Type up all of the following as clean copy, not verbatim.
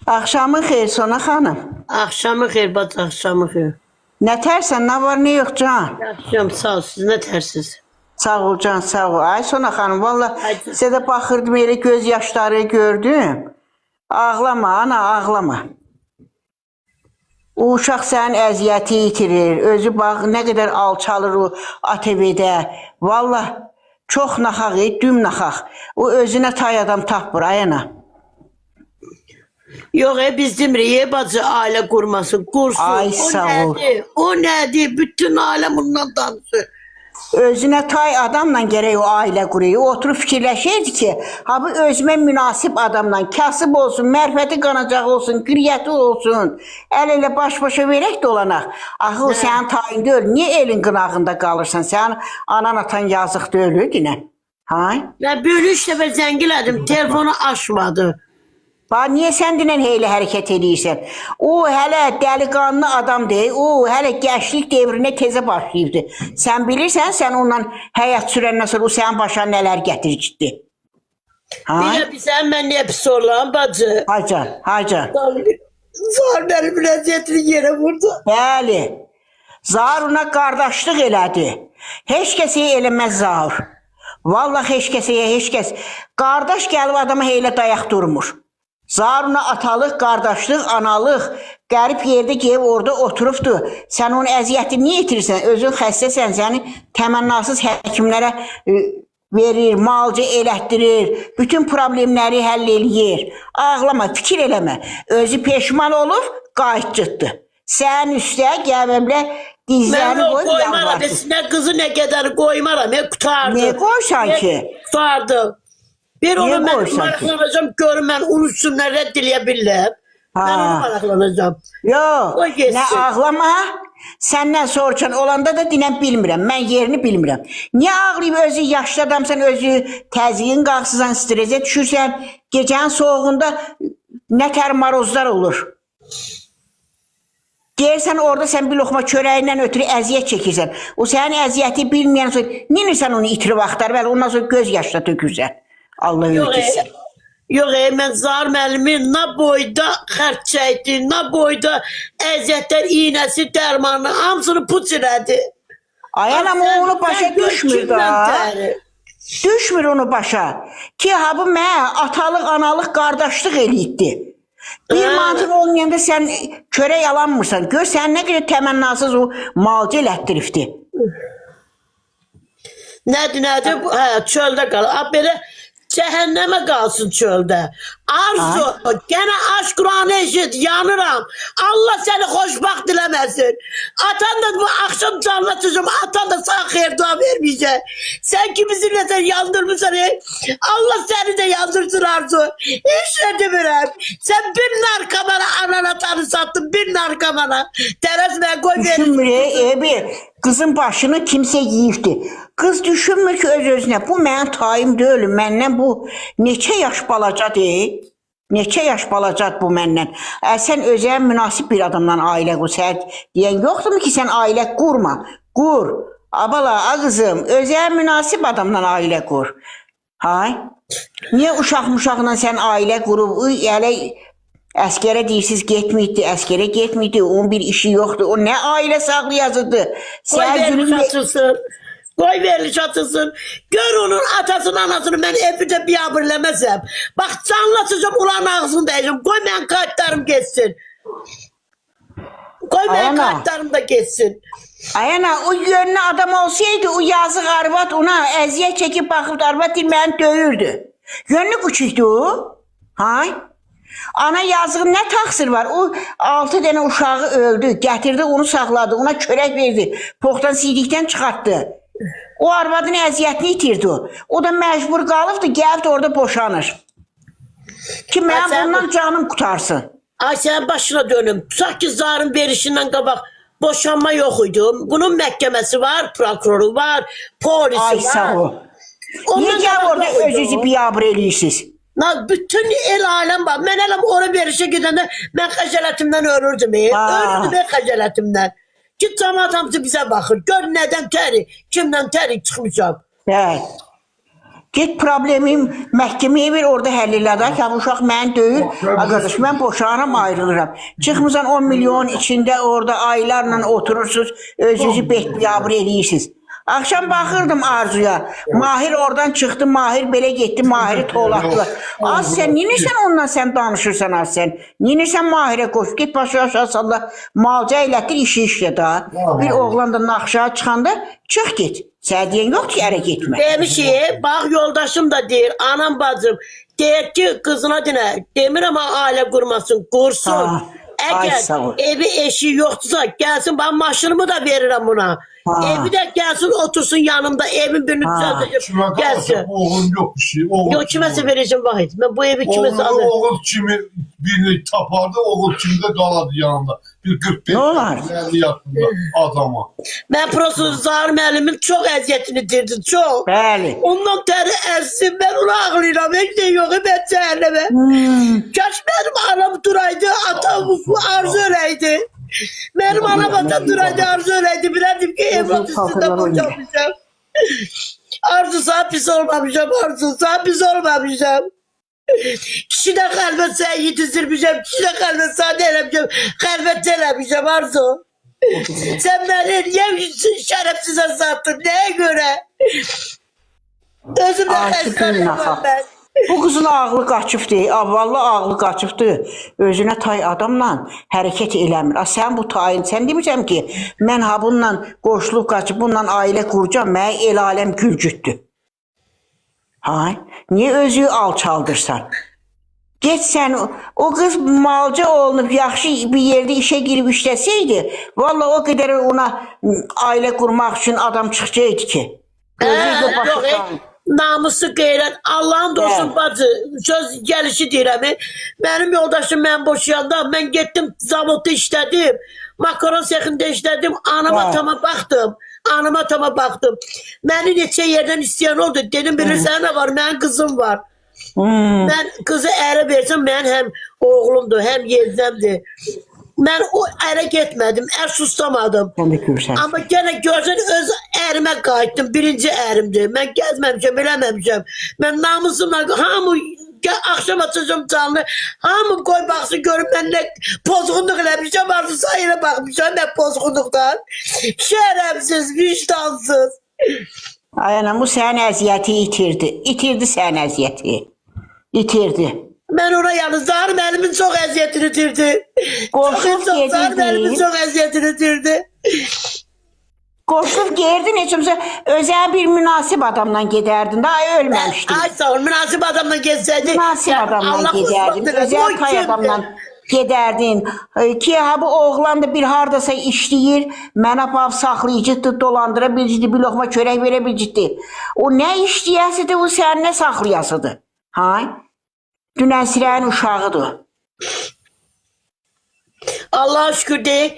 Axşamın xeyir Sona xanım. Axşamın xeyir bacı, axşamın xeyir. Nə tərsən, nə var, nə yox can? Yaxşıyam, sağ ol. Siz nə tərsiz? Sağ ol can, sağ ol. Ay Sona xanım, valla Ay. sizə də baxırdım elə göz yaşları gördüm. Ağlama ana, ağlama. O uşaq sənin əziyyəti itirir. Özü bax nə qədər alçalır o ATV-də. Vallah çox naxaq, düm naxaq. O özünə tay adam tapmır ay ana. Yox, biz demirik, bacı ailə qurmasın, qursun. Ay, O sağ ol. nədir? O nədir? Bütün aləm bundan danışır. Özünə tay adamla gərək o ailə quruyur. O oturub fikirləşirdi ki, ha bu özümə münasib adamla kasıb olsun, mərifəti qanacaq olsun, qiriyyəti olsun. Əl elə baş-başa verək dolanaq. Axı o sənin tayın deyil. Niyə elin qınağında qalırsan? Sənin anan atan yazıq deyil yenə. Hay? Mən böyle üç dəfə zəng elədim, telefonu açmadı. Bax niyə sən dinən heylə hərəkət eləyirsən? O hələ dəliqanlı adam deyil. O hələ gənclik devrinə tezə başlayıbdı. Sən bilirsən, sən onunla həyat sürəndən sonra o sənin başına nələr gətiricdi. Bir Hay? də bilsən mən niyə pis olam bacı? Haycan, haycan. Zar mənim vəziyyətini yerə vurdu. Bəli. Zahar ona qardaşlıq elədi. Heç kəsə eləməz Zahur. Vallah heç kəsə, heç kəs. Qardaş gəlib adama heylə dayaq durmur. Zahur ona atalıq, qardaşlıq, analıq, qərib yerdə gəlib orada oturubdu. Sən onun əziyyətini niyə itirirsən? Özün xəstəsən, səni təmənnasız həkimlərə verir, müalicə elətdirir, bütün problemləri həll eləyir. Ağlama, fikir eləmə. Özü peşman olub, qayıtcıtdı. Sənin üstə gəlməmlə Mən dizlərini o qoyub qoymaram. yalvardı. Heç nə qızı nə qədəri qoymaram. Qurtardı. Niyə qoysan ki? Qurtardı. Bir Niyə onu mən qoysan ki? maraqlanacağam, görüm mən onun üstündən rədd eləyə bilirəm. Mən Ha. onu maraqlanacağam. Yox, O getsin. nə ağlama. Səndən soruşan olanda da dinən bilmirəm. Mən yerini bilmirəm. Niyə ağlayıb özü yaşlı adamsan, özü təzyiqin qalxsızsan, stresə düşürsən, gecənin soyuğunda nə tər marozlar olur. Deyirsən orada sən bir lokma çörəyindən ötürü əziyyət çəkirsən. O sənin əziyyəti bilməyən sonra neyirsən onu itirib axtar, bəli ondan sonra göz yaşla tökürsən. Allah Yox, öyrətsin. yox, mən Zar müəllimi nə boyda xərc çəkdi, nə boyda əziyyətlər, iynəsi, dərmanı, hamısını puç elədi. Ay anam o onu başa Sən gör düşmür kimdən da. təri. Düşmür onu başa. Ki ha bu mənə atalıq, analıq, qardaşlıq eləyibdi. Bir Hə. manatın olmayanda sən çörək alanmırsan. Gör sən nə qədər təmənnasız o malcı elətdiribdi. Nədir, nədir? Hə, çöldə qalır. A, belə cəhənnəmə qalsın çöldə. Arzu, gənə aç Quranı eşit, yanıram. Allah səni xoşbaxt diləməsin. Atan da bu axşam canlı açacağım, atan da sağ xeyir dua verməyəcək. Sən kimisi nə sən yandırmısan, ey? Allah səni də yandırsın Arzu. Heç nə demirəm. Sən bir narkomana anan atanı satdın, bir narkomana. Tərəzmə qoy verir. Düşünmür, ebi, qızın başını kimsə yeyibdi. Qız düşünmür ki öz-özünə, bu mənim tayım deyil, məndən bu neçə yaş balacadır? Neçə yaş balacadır bu məndən? Sən özə münasib bir adamdan ailə qur. Sən deyən yoxdurmu ki, sən ailə qurma? Qur. Abala, a qızım, özə münasib adamdan ailə qur. Hay? Niyə uşaq muşaqla sən ailə qurub, hələ əskərə deyirsiniz getməyibdi, əskərə getməyibdi, onun bir işi yoxdur. O nə ailə saxlayacaqdı? Qoy Sən veriliş günün açılsın. Qoy veriliş açılsın. Gör onun atasını anasını mən evdə biabır eləməsəm. Bax canlı açacağım ulan ağzını dəyəcəm. Qoy mənim kartlarım getsin. Qoy mənim Ayana. kartlarım da getsin. Ayana o yönlü adam olsaydı o yazıq arvad ona əziyyət çəkib baxıbdı, arvad deyir məni döyürdü. Yönlü küçükdü o. Hay? Ana yazığın nə təqsir var? O 6 dənə uşağı öldü, gətirdi, onu saxladı, ona çörək verdi, poxdan siydikdən çıxartdı. O arvadın əziyyətini itirdi o. O da məcbur qalıbdı, gəldi orada boşanır. Ki mənim bundan canım qutarsın. Ay sənin başına dönüm. Tutaq ki zarın verişindən qabaq boşanma yox idi. Bunun məhkəməsi var, prokuroru var, polisi Ay var. sağ ol. Niyə Ondan gəlib qabaq orada yox idi öz-özü o. biabır eləyirsiniz? Na bütün el aləm var. Mən hələm ora verişə gedəndə mən xəcalətimdən ölürdüm. Ölürdüm mən xəcalətimdən. Ki camaat hamısı bizə baxır. Gör nədən təri, kimdən təri çıxmışam. Bəli. Get problemim məhkəməyə ver, orada həll elə də ki, bu uşaq məni döyür. Ay qardaş, mən boşanıram, ayrılıram. Çıxmısan 10 milyon içində orada aylarla oturursunuz, özünüzü betbiyabır eləyirsiniz. Axşam baxırdım Arzuya. Mahir oradan çıxdı, Mahir belə getdi, Mahiri tolatdılar. Az sən neyirsən ondan sən danışırsan az sən? Neyirsən Mahirə qoş, get başı aşağı salla, malca elətdir, işi işlə da. Bir oğlan da naxşağa çıxanda çıx get. Sənə deyən yoxdur ki, ərə getmə. Demişik, bax yoldaşım da deyir, anam bacım, deyir ki qızına dinə, demirəm ha ailə qurmasın, qursun. Ha, ay Əgər sağ ol. evi eşiyi yoxdursa, gəlsin, bax maşınımı da verirəm buna. Ha. Evi də gəlsin, otursun yanımda, evin birini Ha. düzəldəcəm, Kimə qalsa gəlsin. oğlum yox bir şey. Oğul Yox, kiməsə verəcəm Vahid. Mən bu evi kiməsə Oğlu, alırım. oğul kimi birini tapardı, oğul kimi də qaladı yanında. Bir 45 Nə olar? 50 yaşında adama. Mən prosto Zahir müəllimin çox əziyyətini dirdim, çox. Bəli. Ondan təri əzsin, mən onu ağlayıram, heç şey yox, mən cəhənnəmə. Kaş mənim anam duraydı, atam arzu eləydi. Mənim anam atam duraydı, arzu eləydi. Bilərdim ki, evlat üstündə paltarlar oynuyor. boşanmışam. Arzu sana pis olmamışam, Arzu sana pis olmamışam. Kişi də xəlvət səni yetizdirmişəm, kişi də xəlvət səni nə eləmişəm, xəlvət eləmişəm Arzu. Sən məni niyə şərəfsizə satdın, nəyə görə? Özüm də Akif xəstəliyəm naxaq. mən. Bu qızın ağlı qaçıbdı. A, vallah ağlı qaçıbdı. Özünə tay adamla hərəkət eləmir. A, sən bu tayın, sən demirsən ki, mən ha bununla qoşulub qaçıb, bununla ailə quracam, mənə el aləm gülcütdü. Hay, niyə özü alçaldırsan? Get sən, o qız malca olunub, yaxşı bir yerdə işə girib işləsəydi, vallah o qədər ona ailə qurmaq üçün adam çıxacaqdı ki. Özü də Hə, yox, başa namusu qeyrət, Allahın dostun Hə. bacı, söz gəlişi deyirəm. Mənim yoldaşım mən boşayanda mən getdim zavodda işlədim. Makaron sexində işlədim, anama Hə. atama baxdım. Anama atama baxdım. Məni neçə yerdən istəyən oldu. Dedim bilirsən nə var? Mənim qızım var. Mən qızı ərə versəm mənim həm oğlumdur, həm yeznəmdir. Mən o ərə getmədim, ər sustamadım. Sən də gülsən. Amma gənə görsən öz ərimə qayıtdım. Birinci ərimdir. Mən gəzməmişəm, eləməmişəm. Mən namusumla hamı axşam açacağım canlı. Hamı qoy baxsın görüm mən nə pozğunluq eləmişəm. Arzu sayına baxmışam mən pozğunluqdan. Şərəfsiz, vicdansız. Ay anam, bu sənin əziyyəti itirdi. İtirdi sənin əziyyəti. İtirdi. Mən ona yalnız Zahir müəllimin çox əziyyətini itirdi. Qoşulub Çox, çox Zahir müəllimin gedirdi. çox əziyyətini itirdi. Qoşulub gerdin, heç olmasa özəl bir münasib adamla gedərdin. Daha ölməmişdin. Ay sağ ol, münasib adamla gezsəydi. Münasib yəni adamla Allah gedərdin. xoşbəxt eləsin. Özəl O tay kimdir? adamla gedərdin. Ki, ha bu oğlan da bir hardasa işləyir, mənə aparıb saxlayıcıdır, dolandıra bilicidir, bir lokma çörək verə bilicidir. O nə işləyəsidir, o sənin nə saxlayasıdır? Ha? Dünən sirəyin uşağıdır. Allah'a şükür de.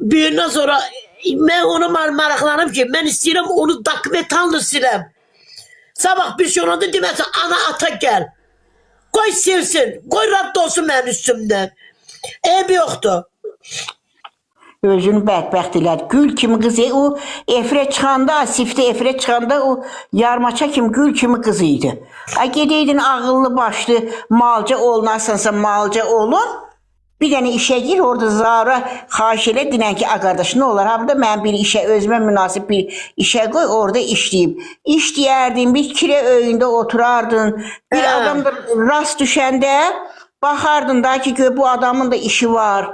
Büyüyəndən sonra mən ona maraqlanım ki, mən istəyirəm onu dokumentallı siləm. Sabah bir şey olanda deməsin ana ata gəl. Qoy silsin, qoy rədd olsun mənim üstümdən. Eybi yoxdur. Özünü bədbəxt elədi. Gül kimi qız. O efirə çıxanda, siftə efirə çıxanda o yarmaça kimi gül kimi qız idi. Ay gedəydin ağıllı başlı malca olunarsansa malca olun. Bir dənə işə gir, orada zara xahiş elə dinən ki, a qardaş, nə olar, ha burada mən bir işə, özümə münasib bir işə qoy, orada işləyim. İşləyərdin, bir kirə öyündə oturardın. Bir Hə. adam da rast düşəndə baxardın da ki, gör bu adamın da işi var.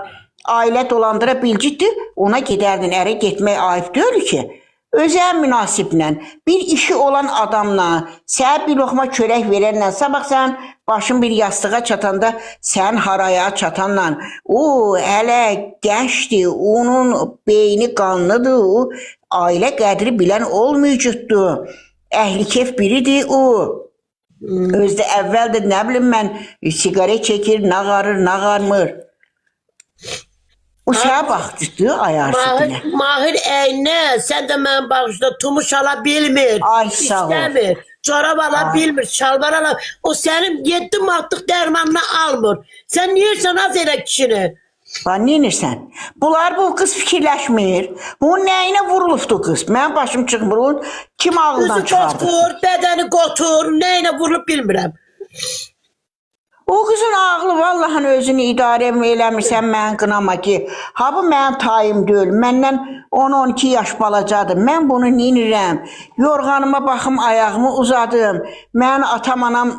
Ailə dolandıra bilcikdir, ona gedərdin, ərə getmək ayıb deyil ki. Özəl münasiblə, bir işi olan adamla, sənə bir lokma çörək verənlə, sabah sən başın bir yastığa çatanda, sən haraya çatanla, o hələ gəncdir, onun beyni qanlıdır, o ailə qədri bilən olmayacaqdır. Əhli kef biridir o. Özü də əvvəl də nə bilim mən siqaret çəkir, nə qarır, nə qarmır. O sənə baxdı, ayarsıdına. Mahir, Mahir əyninə, sən də mənim bağışla tumuş ala bilmir. Ay, sağ ol. İstəmir. Corab ala bilmir, şalvar ala. O sənin 7 manatlıq dərmanını almır. Sən niyirsən az elə kişini? Bax, neynirsən? Bunlar bu qız fikirləşmir. Bunun nəyinə vurulubdu qız? Mənim başım çıxmır. Onun kim ağıldan Üzü çıxardı? qotur, bədəni qotur, nə ilə vurulub bilmirəm. O qızın ağlı vallahi özünü idarə eləmirsən, mən qınama ki, ha bu mənim tayım deyil, məndən 10-12 yaş balacadır. Mən bunu neynirəm? Yorğanıma baxım, ayağımı uzadım. Mən atam anam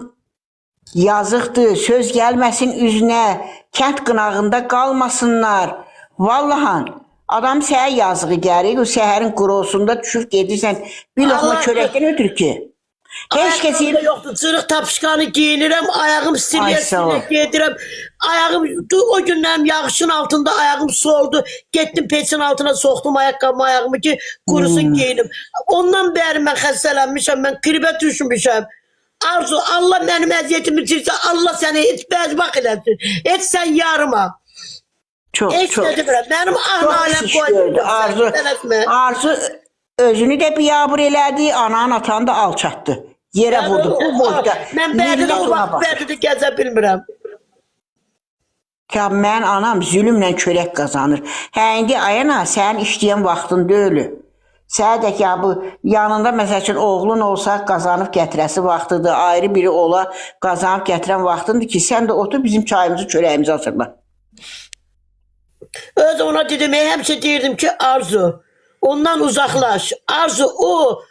yazıqdır, söz gəlməsin üzünə, kənd qınağında qalmasınlar. Vallahi adam sənə yazığı gəlir, o səhərin qurosunda düşüb gedirsən, bir lokma Allah- çörəkdən ötür ki. Heç kəs Ayaqqabım da yoxdur. Cırıq tapışqanı geyinirəm, ayağım Ay, siliyə sağ ol. siliyə gedirəm. Ayağım o günlərim yağışın altında ayağım soldu. Getdim peçin altına soxdum ayaqqabımı ayağımı ki qurusun geyinim. Ondan bəri mən xəstələnmişəm, mən qripə düşmüşəm. Arzu, Allah mənim əziyyətimi çəksə, Allah səni heç bədbəxt eləsin. Heç sən yarıma. Çox, Heç çox. nə demirəm. Mənim Çox ah pis aləm iş gördü. Arzu, Tələsmə. Arzu özünü də biabır elədi, ananın atanı da alçatdı. Yerə vurdu. Bu boyda. Mən bədi də Millət o ona vaxt baxır. bədi də gəzə bilmirəm. Ya mən anam zülmlə çörək qazanır. Hə indi Ayana sənin işləyən vaxtın deyil. Sənə də ki, ya bu yanında məsəl üçün oğlun olsa qazanıb gətirəsi vaxtıdır, ayrı biri ola qazanıb gətirən vaxtındır ki, sən də otur bizim çayımızı, çörəyimizi hazırla. Öz ona dedim, həmişə deyirdim ki, Arzu, ondan uzaqlaş. Arzu, o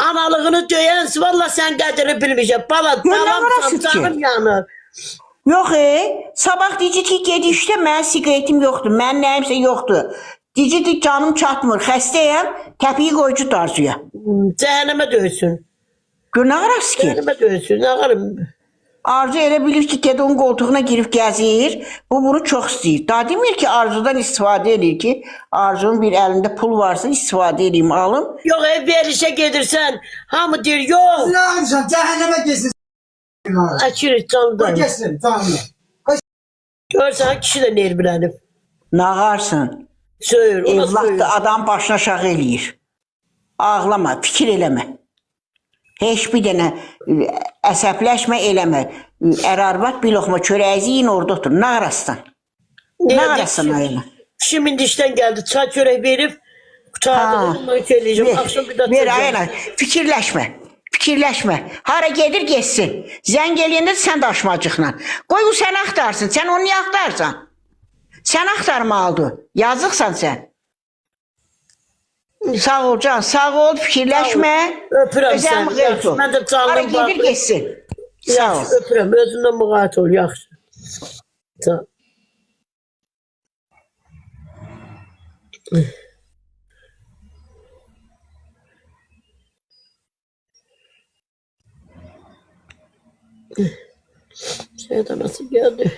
analığını döyən, valla sən qədrini bilməyəcək. Bala, Gör nə davam, varasız ki? canım yanır. Yox, sabah deyəcək ki, get işdə mənim siqaretim yoxdur, mənim nəyimsə yoxdur. Deyəcək ki, canım çatmır, xəstəyəm, təpiyi qoyucu Arzuya. Cəhənnəmə döysün. Gör nə arası ki? Cəhənnəmə döysün. Nə qarım? Arzu elə bilir ki, ged onun qoltuğuna girib gəzir. Bu bunu çox istəyir. Daha demir ki, Arzudan istifadə eləyir ki, Arzunun bir əlində pul varsa istifadə eləyim, alım. Yox, verilişə gedirsən, hamı deyir, yox. Ne yapacağım? Cehenneme girsin. Əkirik, canım. Geçsin tamam. Görsən, kişi də nervlənib. Nağarsın. Söyür, ona Evladdır, söyür. adam başına aşağı eləyir. Ağlama, fikir eləmə. Heç bir dənə əsəbləşmə eləmə. Ər-arvad bir lokma çörəyizi yiyin orada otur. Nə arasın? Nə arasın ayına? Kişim indi işdən gəldi, çay çörək verib, qurtardı, Ha. dedim, mən şey eləyəcəm, Ver, axşam bir də ver açacağam. Ayana, fikirləşmə. Fikirləşmə. Hara gedir getsin. Zəng eləyəndə də sən daşmacıqla. Qoy o səni axtarsın. Sən onu niyə axtarsan? Sən axtarmalıdır. Yazıqsan sən. Sağ ol can, sağ ol, fikirləşmə. Öpürəm Özə səni, müğayət yaxşı. ol. Mən də canım Hara gedir var. getsin. Sağ ol. Yaxşı, öpürəm. Özündən müğayət ol, yaxşı. Sağ ol. Şeyde nasıl geldi?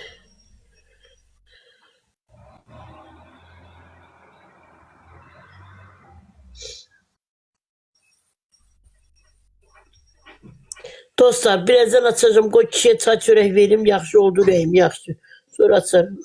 Dostlar, birazdan açacağım. Qoy kişiyə çay çörək verim. Yaxşı oldu ürəyim, yaxşı. Sonra açarım.